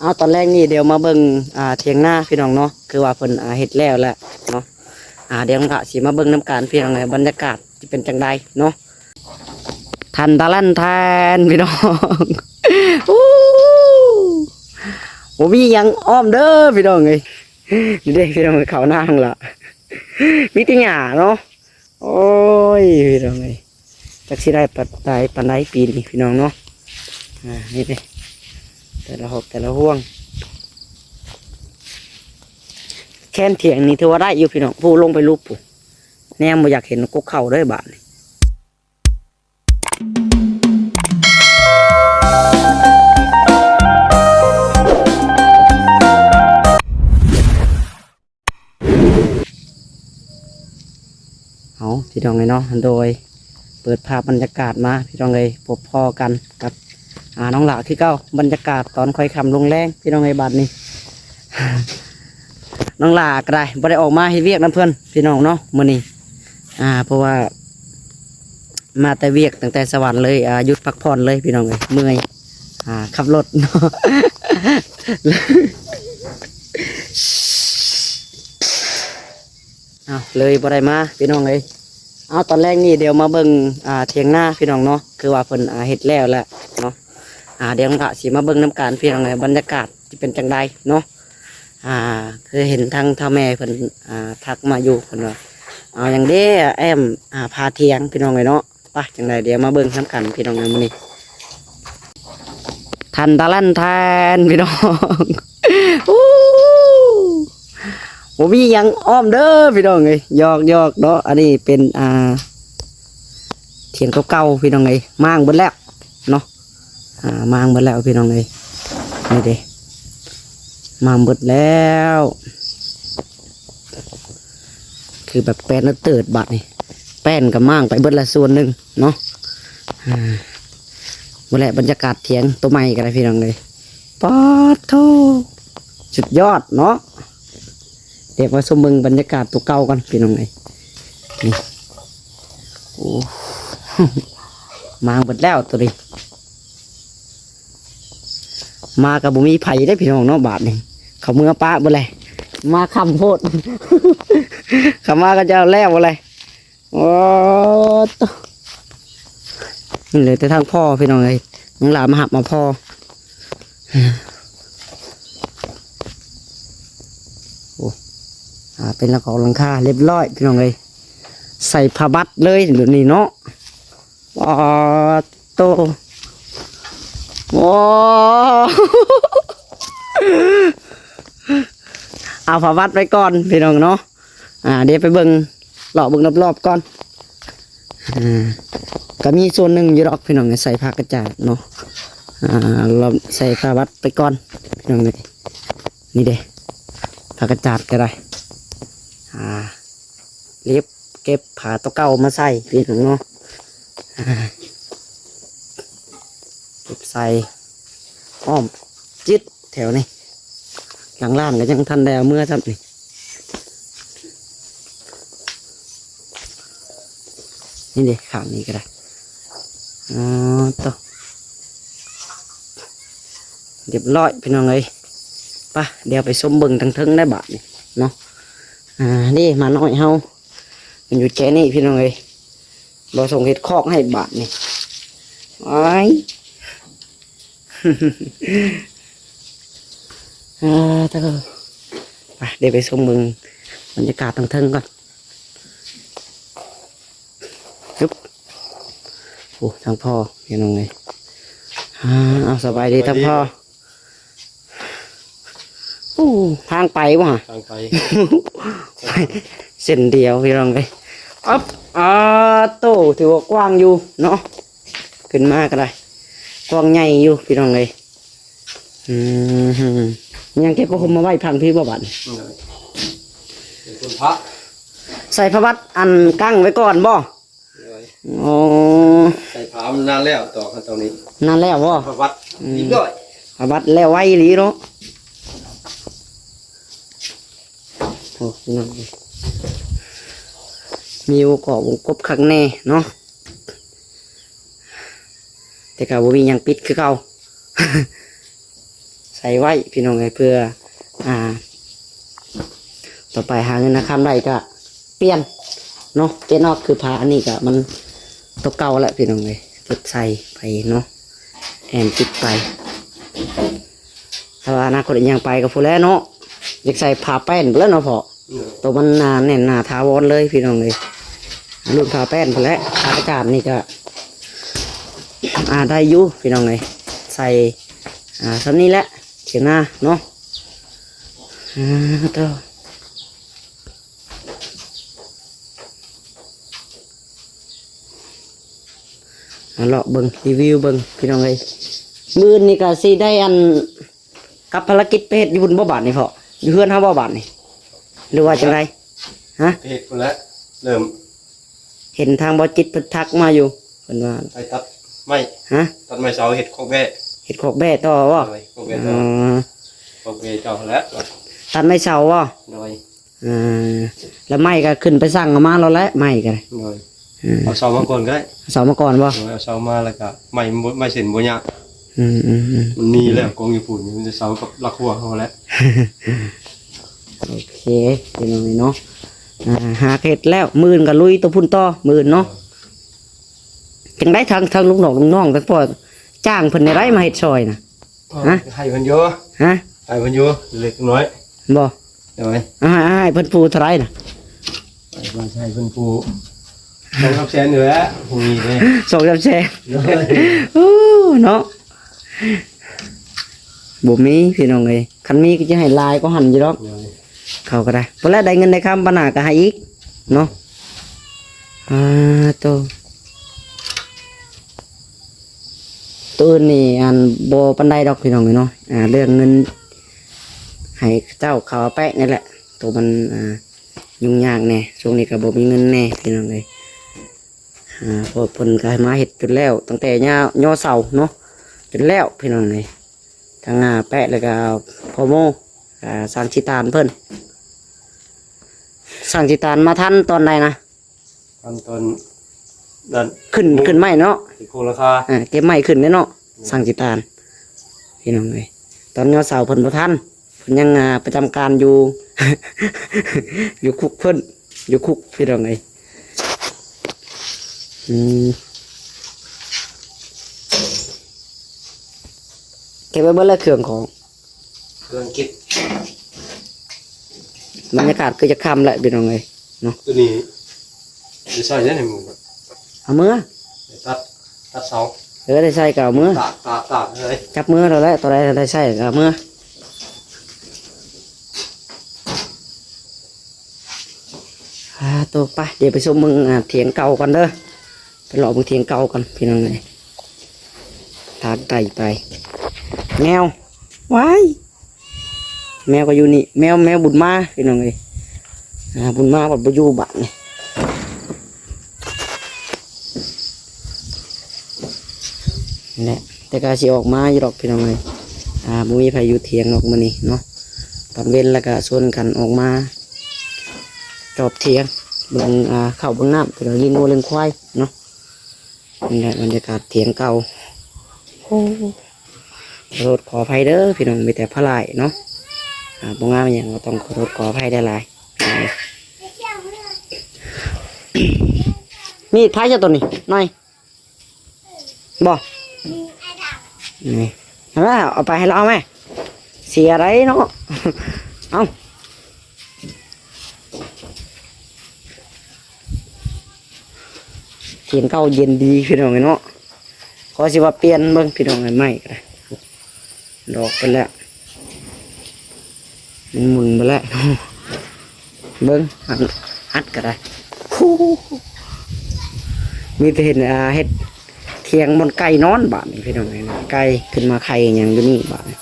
ເອົາ ຕອນແລກນີ້ດຽວມາເບິ່ງ ອ່າ ຖຽງນາພີ່ນ້ອງເນາະ ຄືວ່າເພິ່ນ ອ່າ ເຮັດແລ້ວແຫຼະເນາະ. ອ່າ ດຽວນ້ອງຫຼ້າຊິມາເບິ່ງນຳກັນພີ່ນ້ອງເອີຍ ບັນຍາກາດຊິເປັນຈັ່ງໃດເນາະ. ທັນຕະລັນແທນ ພີ່ນ້ອງ ອູ້ ບໍ່ມີຫຍັງອ້ອມເດີພີ່ນ້ອງເອີຍ. ນີ້ເດ້ພີ່ນ້ອງ ເຂົ້ານານ້ອງຫຼ້າ ມີແຕ່ຫຍ້າເນາະ. ໂອ້ຍ ພີ່ນ້ອງເອີຍ ຈັກຊິໄດ້ປານໃດ ປານໃດປີນີ້ພີ່ນ້ອງເນາະ. ອ່າ ນີ້ເດ້ ແຕ່ລະຮອກແຕ່ລະຫ່ວງ ແຄມຖຽງນີ້ຖືວ່າໄດ້ຢູ່ພີ່ນ້ອງ. ຜູ້ລົງໄປລຸບ ແນມບໍ່ຢາກເຫັນກົກເຂົ້າເດີບາດນີ້. ເອົາ ພີ່ນ້ອງເອີຍເນາະ ໂດຍເປີດພາບບັນຍາກາດມາ ພີ່ນ້ອງເອີຍ ພົບພໍ້ກັນກັບ ອ່າ ນ້ອງຫຼ້າຄືເກົ່າ. ບັນຍາກາດຕອນຄ່ອຍຄ່ຳລົງແລງ ພີ່ນ້ອງເອີຍ ບາດນີ້ ນ້ອງຫຼ້າກໍໄດ້ ບໍ່ໄດ້ອອກມາເຮັດວຽກນຳເພິ່ນ ພີ່ນ້ອງເນາະ ມື້ນີ້ ອ່າ ເພາະວ່າ ມາແຕ່ວຽກຕັ້ງແຕ່ສະຫວັນເລີຍ ອ່າ ຢຸດພັກຜ່ອນເລີຍພີ່ນ້ອງເອີຍ ເມື່ອຍ ອ່າ ຂັບລົດເນາະ ເອົາ ເລີຍບໍ່ໄດ້ມາພີ່ນ້ອງເອີຍ. ເອົາ ຕອນແລກນີ້ດຽວມາເບິ່ງ ອ່າ ຖຽງນາພີ່ນ້ອງເນາະ ຄືວ່າເພິ່ນ ອ່າ ເຮັດແລ້ວແຫຼະເນາະ. ອ່າ ດຽວນ້ອງຫຼ້າຊິມາເບິ່ງນຳກັນພີ່ນ້ອງເອີຍ ບັນຍາກາດຊິເປັນຈັ່ງໃດເນາະ. ອ່າ ຄືເຫັນທາງທ້າວແມ່ເພິ່ນ ອ່າ ທັກມາຢູ່ ເພິ່ນວ່າ ເອົາຫຍັງເດ້ ແອ້ມ ອ່າ ພາຖຽງ ພີ່ນ້ອງເອີຍເນາະ. ໄປ ຈັ່ງໃດດຽວມາເບິ່ງນຳກັນພີ່ນ້ອງເອີຍ ມື້ນີ້ ທັນຕະລັນແທນ ພີ່ນ້ອງ ອູ້ ບໍ່ມີຫຍັງອ້ອມເດີພີ່ນ້ອງເອີຍ ຫຍອກໆເນາະ. ອັນນີ້ເປັນ ອ່າ ຖຽງເກົ່າໆ ພີ່ນ້ອງເອີຍ ມ້າງເບິດແລ້ວເນາະ. ອ່າ ມ້າງເບິດແລ້ວພີ່ນ້ອງເອີຍ ນີ້ເດ້ ມ້າງເບິດແລ້ວ ຄືແບບແປ້ນເຕີດບາດນີ້ ແປ້ນກໍມ້າງໄປເບິດລະສ່ວນໜຶ່ງເນາະ. ອ່າ ບໍ່ແຫຼະ ບັນຍາກາດຖຽງໂຕໃໝ່ກໍໄດ້ພີ່ນ້ອງເອີຍ ປາດໂທ້ ສຸດຍອດເນາະ. ດຽວມາຊົມເບິ່ງບັນຍາກາດຕົວເກົ່າກ່ອນພີ່ນ້ອງເອີຍ ນີ້ ໂອ້ ມ້າງເບິດແລ້ວຕົວນີ້ ມາກໍບໍ່ມີໃຜເດ້ພີ່ນ້ອງເນາະ ບາດນີ້ ເຂົາເມືອປະເບິດແຫຼະ ມາຄ່ຳໂພດ ເຂົາມາກໍຈະແລ້ວເບິດແຫຼະ. ໂອ້ ໂຕ ນີ້ເຫຼືອແຕ່ທາງພໍ່ພີ່ນ້ອງເອີຍ ນ້ອງຫຼ້າມາຮັບມາພໍ້. ໂອ້ ອ່າ ເປັນຫຼັງຄອງຫຼັງຄາຮຽບຮ້ອຍພີ່ນ້ອງເອີຍ ໃສ່ຜ້າບັດເລີຍແບບນີ້ເນາະ. ປາດໂທ້ ໂອ້ ເອົາຜ້າບັດໄວ້ກ່ອນພີ່ນ້ອງເນາະ. ອ່າ ດຽວໄປເບິ່ງ ເລາະເບິ່ງລອບໆກ່ອນ. ອ່າ ກໍມີສ່ວນໜຶ່ງຢູ່ດອກພີ່ນ້ອງ ໃສ່ຜ້າກະຈາດເນາະ. ອ່າ ລອງໃສ່ຜ້າບັດໄປກ່ອນພີ່ນ້ອງເອີຍ. ນີ້ເດ້ ຜ້າກະຈາດກໍໄດ້ ອ່າ ເລັບເກັບຜ້າຕົວເກົ່າມາໃສ່ພີ່ນ້ອງເນາະ. ອ່າ ເກັບໃສ່ອ້ອມຈິດແຖວນີ້ ຫຼັງລ້ານກໍຍັງທັນໄດ້ເອົາເມືອຊ້ຳນີ້. ນີ້ເດ້ ຂ້າງນີ້ກໍໄດ້. ອໍ ໂຕ ຮຽບຮ້ອຍພີ່ນ້ອງເອີຍ. ໄປ ດຽວໄປຊົມເບິ່ງທາງເທິງໄດ້ບາດນີ້ເນາະ. ອ່າ ນີ້ໝານ້ອຍເຮົາ ມັນຢູ່ແຈນີ້ພີ່ນ້ອງເອີຍ. ບໍ່ສົ່ງເຮັດຄອກໃຫ້ບາດນີ້ ໂອ້ຍ. ອ່າ ເດີ ໄປ ດຽວໄປຊົມເບິ່ງບັນຍາກາດທາງເທິງກ່ອນ. ຮຶບ ໂອ້ ທາງພໍ່ພີ່ນ້ອງເອີຍ. ອ່າ ເອົາ ສະບາຍດີທາງພໍ່. ໂອ້ ທາງໄປບໍ່ຫະ? ທາງໄປ ເສັ້ນດຽວພີ່ນ້ອງເອີຍ. ອັບ ອ່າ ໂຕ ຖືວ່າກວ້າງຢູ່ເນາະ ຂຶ້ນມາກໍໄດ້ ກວ້າງໃຫຍ່ຢູ່ພີ່ນ້ອງເອີຍ. ອືມ ຍັງເກັບຜ້າຫົ່ມມາໄວ້ພັງພີ້ບໍ່ບາດນີ້? ເປັນຄົນພະ ໃສ່ຜ້າບັດອັນກັ້ງໄວ້ກ່ອນບໍ່? ໂດຍ ອໍ ໃສ່ຜ້ານານແລ້ວ ຕອກຂັ້ນຕອນນີ້ ນານແລ້ວບໍ່? ຜ້າບັດ ອືມ ເລີຍ ຜ້າບັດແລ້ວໄວອີ່ຫຼີເນາະ. ໂອ້ ພີ່ນ້ອງ ມີວົງກອບວົງກົບຄັກແນ່ເນາະ ແຕ່ກໍບໍ່ມີຫຍັງປິດຄືເກົ່າ. ສ ໃສ່ໄວ້ພີ່ນ້ອງເອີຍ ເພື່ອ ອ່າ ຕໍ່ໄປຫາເງິນຫາຄຳໄດ້ກະປ່ຽນເນາະ ປ່ຽນອອກ. ຄືຜ້າອັນນີ້ກະມັນຕົວເກົ່າແລ້ວພີ່ນ້ອງເອີຍ ເກັບໃສ່ໄປເນາະ ແອນຕິດໄປ. ຖ້າວ່າອະນາຄົດອີ່ຫຍັງໄປກະພຸ້ນແຫຼະເນາະ ຢາກໃສ່ຜ້າແປ້ນພຸ້ນແຫຼະເນາະພໍ່. ໂດຍ ໂຕມັນໜາແໜ້ນໜາຖາວອນເລີຍພີ່ນ້ອງເອີຍ ລຸ້ນຜ້າແປ້ນພຸ້ນແຫຼະ. ຜ້າກະຈານນີ້ກະ ອ່າ ໄດ້ຢູ່ພີ່ນ້ອງເອີຍ ໃສ່ ອ່າ ສ່ຳນີ້ແຫຼະ ຖຽງນາເນາະ. ອ່າ ໂຕ ມາເລາະເບິ່ງ ຣີວິວເບິ່ງພີ່ນ້ອງເອີຍ. ມື້ອື່ນນີ້ກະຊິໄດ້ອັນ ກັບພາລະກິດໄປເຮັດຢູ່ພຸ້ນບໍ່ບາດນີ້ພໍ່? ຢູ່ເຮືອນເຮົາບໍ່ບາດນີ້ ຫຼືວ່າຈັ່ງໃດ? ຮະ? ໄປເຮັດພຸ້ນແຫຼະ ເລີ່ມ ເຫັນທາງບໍ່ຈິດເພິ່ນທັກມາຢູ່ ເພິ່ນວ່າ ໄປຕັດໄມ້ ຮະ? ຕັດໄມ້ເສົາ ເຮັດຄອກແບ້ ເຮັດຄອກແບ້ຕໍ່ບໍ່? ໂດຍ ຄອກແບ້ຕໍ່ ອໍ ຄອກແບ້ເຈົ້າຫັ້ນແຫຼະ ຕັດໄມ້ເສົາບໍ່? ໂດຍ ອ່າ ແລ້ວໄມ້ກະຂຶ້ນໄປສັ່ງເອົາມາແລ້ວແຫຼະ ໄມ້ກະ ໂດຍ ເອົາເສົາມາກ່ອນກະໄດ້ ເອົາເສົາມາກ່ອນບໍ່? ໂດຍ ເອົາເສົາມາແລ້ວກະໄມ້ມັນບໍ່ ໄມ້ເສັ້ນບໍ່ຍາກ ອືມໆໆ ມັນມີແລ້ວກອງຢູ່ພຸ້ນ ມີແຕ່ເສົາກັບຫຼັກຮົ້ວເຮົາແຫຼະ. ໂອເຄ ພີ່ນ້ອງເນາະ ອ່າ ຫາເຮັດແລ້ວ ມື້ອື່ນກະລຸຍໂຕພຸ້ນຕໍ່ ມື້ອື່ນເນາະ. ຈັ່ງໃດທາງ ທາງລູກນ້ອງ ລູກນ້ອງ ທາງພໍ່ຈ້າງເພິ່ນແນວໃດມາເຮັດຊ່ອຍນະ? ຮະ? ໃຫ້ເພິ່ນຢູ່ ຮະ? ໃຫ້ເພິ່ນຢູ່ເລັກນ້ອຍ ບໍ່? ໂດຍ ເອົາໃຫ້ ໃຫ້ເພິ່ນຜູ້ເທົ່າໃດນະ? ໃຫ້ເພິ່ນ ໃຫ້ເພິ່ນຜູ້ ສອງສາມແສນນີ້ແຫຼະ ຜູ້ນີ້ເດ້ ສອງສາມແສນ ໂດຍ ໂອ້ ເນາະ ບໍ່ມີພີ່ນ້ອງເອີຍ ຄັນມີກະຈະໃຫ້ຫຼາຍກວ່າຫັ້ນຢູ່ດອກ ໂດຍ ເຂົາກະໄດ້ ພຸ້ນແຫຼະ ໄດ້ເງິນໄດ້ຄຳ ບັດໜ້າກະໃຫ້ອີກເນາະ. ອ່າ ໂຕ ໂຕອື່ນນີ້ ອັນ ບໍ່ປານໃດດອກພີ່ນ້ອງເອີຍເນາະ ອ່າ ເລື່ອງເງິນ ໃຫ້ເຂົາເຈົ້າເຂົາເອົາແປະນີ້ແຫຼະ ໂຕມັນ ອ່າ ຫຍຸ້ງຍາກແດ່ ຊ່ວງນີ້ກະບໍ່ມີເງິນແດ່ພີ່ນ້ອງເອີຍ. ອ່າ ເພາະເພິ່ນກະມາເຮັດຈົນແລ້ວ ຕັ້ງແຕ່ຫຍ້າ ຍໍເສົາເນາະ ຈົນແລ້ວພີ່ນ້ອງເອີຍ ທັງ ອ່າ ແປະ ແລ້ວກະພໍ່ໂມ ອ່າ ຊ່າງຊິຕານເພິ່ນ ຊ່າງຊິຕານມາທັນຕອນໃດນະ? ຕອນ ຕອນນັ້ນ ຂຶ້ນ ຂຶ້ນໄມ້ເນາະ ຂຶ້ນໂຄງຫຼັງຄາ ເອີ ເກັບໄມ້ຂຶ້ນເດ້ເນາະ ອືມ ຊ່າງຊິຕານ ພີ່ນ້ອງເອີຍ ຕອນຍໍເສົາເພິ່ນບໍ່ທັນ ເພິ່ນຍັງ ອ່າ ປະຈຳການຢູ່ ຢູ່ຄຸກເພິ່ນ ຢູ່ຄຸກພີ່ນ້ອງເອີຍ ອືມ ເກັບໄວ້ເບິດແລ້ວເຄື່ອງຂອງ ເຄື່ອງກິນ ບັນຍາກາດຄືຈະຄ່ຳແລ້ວພີ່ນ້ອງເອີຍເນາະ ໂຕນີ້ໄດ້ໃຊ້ແລ້ວນີ້ ເອົາເມືອ ໄດ້ຕັດ ຕັດເສົາ ເອີ ໄດ້ໃຊ້ກະເອົາເມືອ ຕາກ ຕາກ ຕາກເລີຍ ຈັບເມືອແລ້ວແຫຼະ ໂຕໃດໄດ້ໃຊ້ກະເອົາເມືອ. ອ່າ ໂຕ ໄປ ດຽວໄປຊົມເບິ່ງ ອ່າ ຖຽງເກົ່າກ່ອນເດີ ໄປເລາະເບິ່ງຖຽງເກົ່າກ່ອນພີ່ນ້ອງເອີຍ ທາງໄກໄປ ແມວ ວ້າຍ ແມວກະຢູ່ນີ້ ແມວ ແມວບຸນມາພີ່ນ້ອງເອີຍ ອ່າ ບຸນມາບັດບໍ່ຢູ່ບາດນີ້ ນີ້ແຫຼະ ແຕ່ກະຊິອອກມາຢູ່ດອກພີ່ນ້ອງເອີຍ ອ່າ ບໍ່ມີໃຜຢູ່ຖຽງດອກມື້ນີ້ເນາະ ຕອນເວັນແລ້ວກະຊວນກັນອອກມາຈອບຖຽງ ເບິ່ງ ອ່າ ເຂົ້າເບິ່ງນ້ຳ ພີ່ນ້ອງ ລ້ຽງງົວລ້ຽງຄວາຍເນາະ. ນີ້ແຫຼະບັນຍາກາດຖຽງເກົ່າ ໂອ້ ຂໍໂທດຂໍອະໄພເດີພີ່ນ້ອງ ມີແຕ່ພະຫຼາຍເນາະ ອ່າ ບໍ່ງາມຫຍັງກະຕ້ອງຂໍໂທດຂໍອະໄພຫຼາຍໆ. ມີດໃຜຊະໂຕນີ້ ນ້ອຍ ບໍ່? ນີ້ ເອົາໄປໃຫ້ລາວແມ້ ເສຍໄດ໋ເນາະ ເອົາ. ຖຽງເກົ່າເຢັນດີພີ່ນ້ອງເອີຍເນາະ ຂໍຊິວ່າປ່ຽນເບິ່ງພີ່ນ້ອງເອີຍ ໄມ້ກະໄດ້ ດອກໄປແລ້ວ ມັນໝຸ່ນໄປແລ້ວ ເບິ່ງ ອັດ ອັດກະໄດ້ ໂອ້ ມີແຕ່ເຫັນ ອ່າ ເຮັດຖຽງບ່ອນໄກ່ນອນບາດນີ້ພີ່ນ້ອງເອີຍ ໄກ່ຂຶ້ນມາໄຂ່ຫຍັງຢູ່ນີ້ບາດນີ້.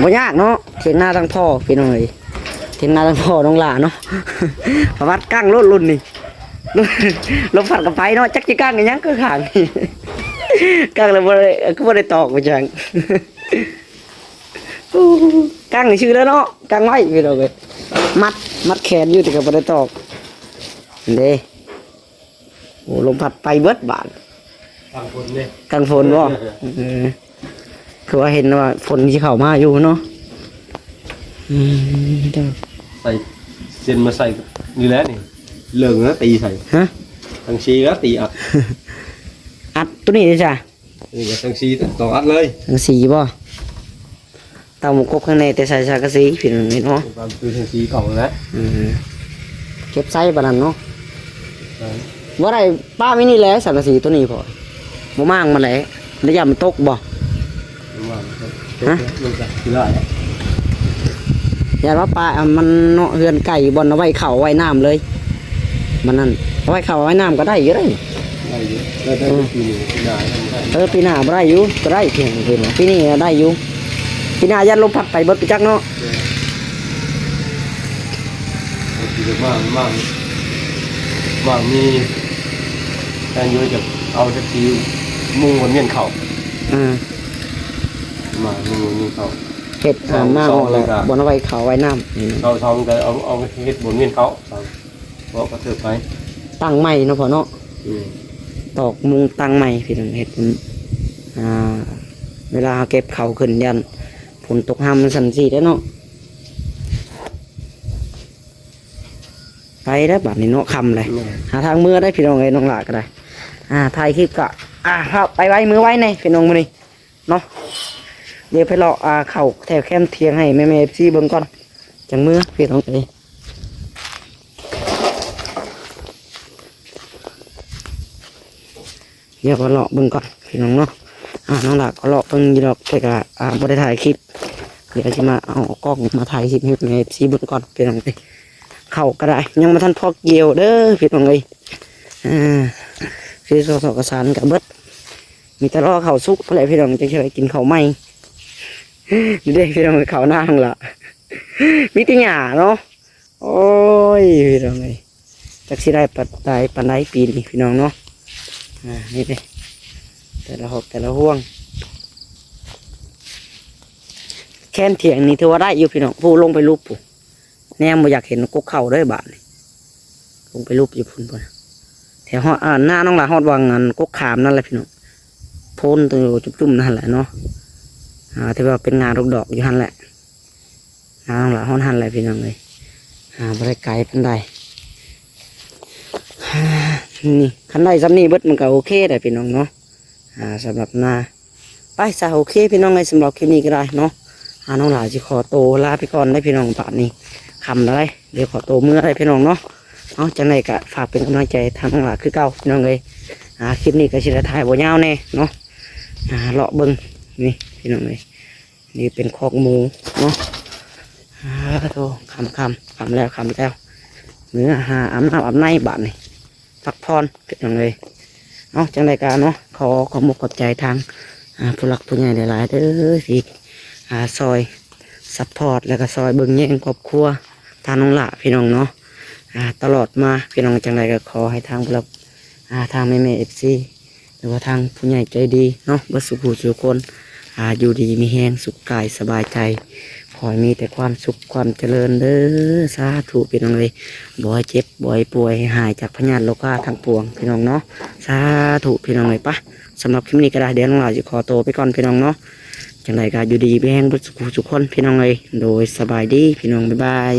ບໍ່ຍາກເນາະ ຖຽງນາທັງພໍ່ພີ່ນ້ອງເອີຍ ຖຽງນາທັງພໍ່ນ້ອງຫຼ້າເນາະ ປະຫວັດກັ້ງໂລດລຸ້ນນີ້ ລົມພັດກະໄປເນາະ ຈັກຊິກັ້ງອີ່ຫຍັງຄືຂ້າງນີ້ ກັ້ງແລ້ວບໍ່ໄດ້ ຄືບໍ່ໄດ້ຕອກວ່າຈັ່ງ ໂອ້ ກັ້ງຊື່ແລ້ວເນາະ ກັ້ງໄວ້ພີ່ນ້ອງເອີຍ ມັດ ມັດແຂນຢູ່ແຕ່ກະບໍ່ໄດ້ຕອກ ເດ້. ໂອ້ ລົມພັດໄປເບິດບາດ ກາງຝົນເດ້ ກາງຝົນບໍ່? ເອີ ຄືວ່າເຫັນວ່າຝົນຊິເຂົ້າມາຢູ່ເນາະ. ອືມ ເຈົ້າ ໃສ່ເສັ້ນມາໃສ່ນີ້ແຫຼະນີ້ ເລີງແລ້ວຕີໃສ່ ຮະ? ທັງສີ່ແລ້ວຕີອັດ ອັດໂຕນີ້ເດ້ຈ້າ? ນີ້ກໍທັງສີ່ຕ້ອງອັດເລີຍ ທັງສີ່ບໍ່? ເຕົາໝູກົບຂ້າງໃນແຕ່ໃສ່ສັງກະສີພີ່ນ້ອງເອີຍເນາະ ບາງຄືທັງສີ່ກ່ອງແຫຼະ ອືມ ເກັບໃສ່ປານນັ້ນເນາະ ບໍ່ໄດ້ ປະໄວ້ນີ້ແຫຼະ ສັງກະສີໂຕນີ້ພໍ່ ບໍ່ມ້າງມັນແຫຼະ ໄດ້ຢ້ານມັນຕົກບໍ່? ບໍ່ມ້າງ ຮະ? ມັນກໍຊິຫຼາຍ ຢ້ານວ່າປະມັນເນາະ ເຮືອນໃກ້ບ່ອນເອົາໄວ້ເຂົ້າໄວ້ນ້ຳເລີຍ ມັນນັ້ນ ເອົາໄວ້ເຂົ້າໄວ້ນ້ຳກໍໄດ້ຢູ່ເດ້ ໄດ້ຢູ່ ໄດ້ ໄດ້ ເອີ ປີນີ້ ປີໜ້າຍັງບໍ່ໄດ້ ເອີ ປີໜ້າບໍ່ໄດ້ຢູ່ ກໍໄດ້ ປີນີ້ໄດ້ຢູ່ ປີໜ້າຢ້ານລົມພັດໄປເບິດໄປຈັກເນາະ ເອີ ມັນຊິມາ ມາ ມາມີແທນຢູ່ ຈະເອົາຈັກຊິມຸງວົນວຽນເຂົ້າ ອືມ ມາມຸງວົນວຽນເຂົ້າ ເຮັດ ເສົາ ມາ ເສົາ ອອກແລ້ວ ນີ້ກໍ ບ່ອນເອົາໄວ້ເຂົ້າໄວ້ນ້ຳ ເສົາ ເສົາກໍເອົາ ເອົາເຮັດວົນວຽນເຂົ້າ ເສົາ ເພາະກະເທີບໄປ ຕັ້ງໃໝ່ເນາະພໍ່ເນາະ ອືມ ຕອກມຸງຕັ້ງໃໝ່ ພີ່ນ້ອງ ເຮັດ ອ່າ ເວລາເຮົາເກັບເຂົ້າຂຶ້ນ ຢ້ານຝົນຕົກຫ້ຳມັນຊັ້ນຊີ້ແຫຼະເນາະ ໄປແລ້ວບາດນີ້ເນາະ ຄ່ຳແລ້ວ ແມ່ນ ຫາທາງເມືອໄດ້ພີ່ນ້ອງເອີຍ ນ້ອງຫຼ້າກໍໄດ້ ອ່າ ຖ່າຍຄລິບກໍ ອ່າ ພາໄປໄວ ເມືອໄວແດ່ພີ່ນ້ອງມື້ນີ້ ເນາະ ດຽວໄປເລາະ ອ່າ ເຂົ້າແຖວແຄມຖຽງໃຫ້ແມ່ໆ ເອັຟຊີ ເບິ່ງກ່ອນ ຈັ່ງເມືອພີ່ນ້ອງເອີຍ ດຽວກໍເລາະເບິ່ງກ່ອນພີ່ນ້ອງເນາະ ອ່າ ນ້ອງຫຼ້າກໍເລາະເບິ່ງຢູ່ດອກ ແຕ່ກໍ ອ່າ ບໍ່ໄດ້ຖ່າຍຄລິບ ດຽວຊິມາເອົາກ້ອງມາຖ່າຍຄລິບໃຫ້ແມ່ໆ ເອັຟຊີ ເບິ່ງກ່ອນພີ່ນ້ອງເອີຍ ເຂົ້າກໍໄດ້ ຍັງບໍ່ທັນພໍກ່ຽວເດີພີ່ນ້ອງເອີຍ ອ່າ ຄືສອກສານກໍເບິດ ມີແຕ່ລໍເຂົ້າສຸກພຸ້ນແຫຼະພີ່ນ້ອງ ຈັ່ງຊິໄດ້ກິນເຂົ້າໃໝ່ ນີ້ເດ້ພີ່ນ້ອງ ເຂົ້ານາງລະ ມີແຕ່ຫຍ້າເນາະ ໂອ້ຍ ພີ່ນ້ອງເອີຍ ຈັກຊິໄດ້ປານໃດ ປານໃດປີນີ້ພີ່ນ້ອງເນາະ ອ່າ ນີ້ເດ້ ແຕ່ລະຮອກແຕ່ລະຮ່ວງ ແຄມຖຽງນີ້ຖືວ່າໄດ້ຢູ່ພີ່ນ້ອງ ຜູ້ລົງໄປຫຼຸບຜູ້ ແນມບໍ່ຢາກເຫັນກົກເຂົ້າເດີບາດນີ້ ລົງໄປຫຼຸບຢູ່ພຸ້ນພຸ້ນ ແຖວຮອດ ອ່າ ໜ້ານ້ອງຫຼ້າຮອດວັງອັນກົກຂາມນັ້ນແຫຼະພີ່ນ້ອງ ໂພນໂຕຈຸ້ມໆນັ້ນແຫຼະເນາະ ອ່າ ຖືວ່າເປັນງາດອກໆຢູ່ຫັ້ນແຫຼະ ນ້ານ້ອງຫຼ້າຮອດຫັ້ນແຫຼະພີ່ນ້ອງເອີຍ ອ່າ ບໍ່ໄດ້ໄກປານໃດ ນີ້ ຄັນໄດ້ຊ່ຳນີ້ເບິດມັນກໍໂອເຄແຫຼະພີ່ນ້ອງເນາະ ອ່າ ສຳລັບນາ ໄປຊະ ໂອເຄພີ່ນ້ອງເອີຍ ສຳລັບຄລິບນີ້ກໍໄດ້ເນາະ ອ່າ ນ້ອງຫຼ້າຊິຂໍໂຕລາໄປກ່ອນເດີພີ່ນ້ອງ ບາດນີ້ຄ່ຳແລ້ວເດ້ ດຽວຂໍໂຕເມືອເດີພີ່ນ້ອງເນາະ ເອົາ ຈັ່ງໃດກໍຝາກເປັນກຳລັງໃຈທາງນ້ອງຫຼ້າຄືເກົ່າພີ່ນ້ອງເອີຍ ອ່າ ຄລິບນີ້ກໍຊິໄດ້ຖ່າຍບໍ່ຍາວແນ່ເນາະ ອ່າ ເລາະເບິ່ງ ນີ້ພີ່ນ້ອງເອີຍ ນີ້ເປັນຄອກໝູເນາະ ອ່າ ໂທ້ ຄ່ຳໆ ຄ່ຳແລ້ວ ຄ່ຳແລ້ວ ເມືອຫາອາບນ້ຳອາບໃນບາດນີ້ ພັກຜ່ອນພີ່ນ້ອງເອີຍ ເອົາ ຈັ່ງໃດກໍເນາະ ຂໍຂອບມຸກຂອບໃຈທາງ ອ່າ ຜູ້ຫຼັກຜູ້ໃຫຍ່ຫຼາຍໆເດີ ທີ່ ອ່າ ຊ່ອຍຊັບພອດ ແລ້ວກໍຊ່ອຍເບິ່ງແຍງຄອບຄົວທາງນ້ອງຫຼ້າພີ່ນ້ອງເນາະ ອ່າ ຕະຫຼອດມາພີ່ນ້ອງ ຈັ່ງໃດກໍຂໍໃຫ້ທາງຜູ້ຫຼັກ ອ່າ ທາງແມ່ໆ ເອັຟຊີ ຫຼືວ່າທາງຜູ້ໃຫຍ່ໃຈດີເນາະ ເບິດສູ່ຜູ້ສູ່ຄົນ ອ່າ ຢູ່ດີມີແຮງ ສຸກກາຍສະບາຍໃຈ ຂໍໃຫ້ມີແຕ່ຄວາມສຸກຄວາມຈະເລີນເດີ ສາທຸພີ່ນ້ອງເອີຍ ບໍ່ໃຫ້ເຈັບ ບໍ່ໃຫ້ປ່ວຍ ໃຫ້ຫາຍຈາກພະຍາດໂລຄາທັງປວງພີ່ນ້ອງເນາະ ສາທຸພີ່ນ້ອງເອີຍ ປະ ສຳລັບຄລິບນີ້ກໍໄດ້ ດຽວນ້ອງຫຼ້າຊິຂໍໂຕໄປກ່ອນພີ່ນ້ອງເນາະ ຈັ່ງໃດກໍຢູ່ດີມີແຮງເບິດສູ່ຜູ້ສູ່ຄົນພີ່ນ້ອງເອີຍ ໂດຍ ສະບາຍດີພີ່ນ້ອງ ບາຍບາຍ.